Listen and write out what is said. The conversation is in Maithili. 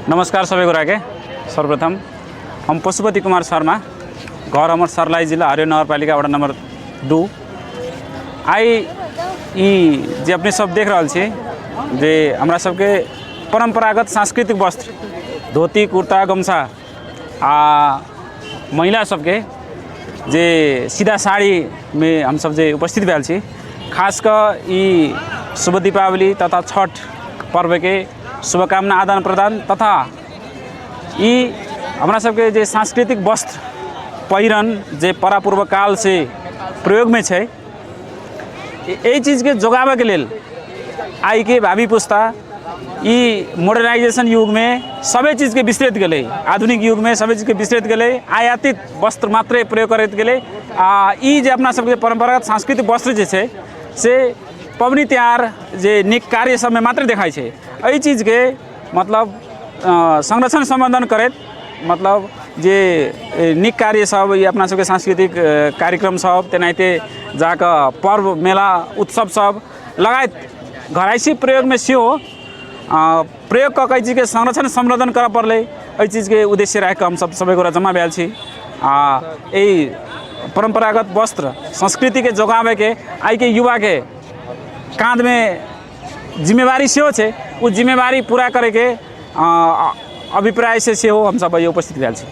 नमस्कार सबै गोटाके। सर्वप्रथम हम पशुपति कुमार शर्मा, घर हमर सर्लाही जिला, हरियो नगरपालिका, वडा नम्बर 2। आइ ई जे अपने सब देख रहल छी जे हमरा सबके परम्परागत सांस्कृतिक वस्त्र धोती, कुर्ता, गमछा आ महिला सबके जे सीधा साड़ीमे हमसब जे उपस्थित भेल छी, खास कऽ ई शुभ दीपावली तथा छठ पर्वके शुभकामना आदान प्रदान तथा ई हमरा सबके जे सांस्कृतिक वस्त्र पहिरन जे परापूर्व कालसँ प्रयोगमे छै, एहि चीजके जोगाबैके लेल आइके भावी पुस्ता ई मोडर्नाइजेशन युगमे सबै चीजके बिसरैत गेलै, आधुनिक युगमे सबै चीजके बिसरैत गेलै, आयातित वस्त्र मात्रे प्रयोग करैत गेलै। आ ई जे अपना सबके परम्परागत सांस्कृतिक वस्त्र जे छै से पबनी तिहार जे नीक कार्य सबमे मात्र देखाइ छै। एहि चीजके मतलब संरक्षण सम्वर्धन करैत, मतलब जे नीक कार्य सब ई अपना सबके सांस्कृतिक कार्यक्रम सब, तेनाहिते जाकऽ पर्व मेला उत्सव सब लगायत घरायसी प्रयोगमे सेहो प्रयोग कऽ कऽ एहि चीजके संरक्षण सम्वर्धन करऽ पड़लै। एहि चीजके उद्देश्य राखिकऽ हमसब सबै गोटा जमा भेल छी आ एहि परम्परागत वस्त्र संस्कृतिके जोगाबैके आइके युवाके काँधमे जिम्मेवारी सेहो छै। ओ जिम्मेवारी पूरा करैके अभिप्रायसँ सेहो हमसब एहि उपस्थित भेल छी।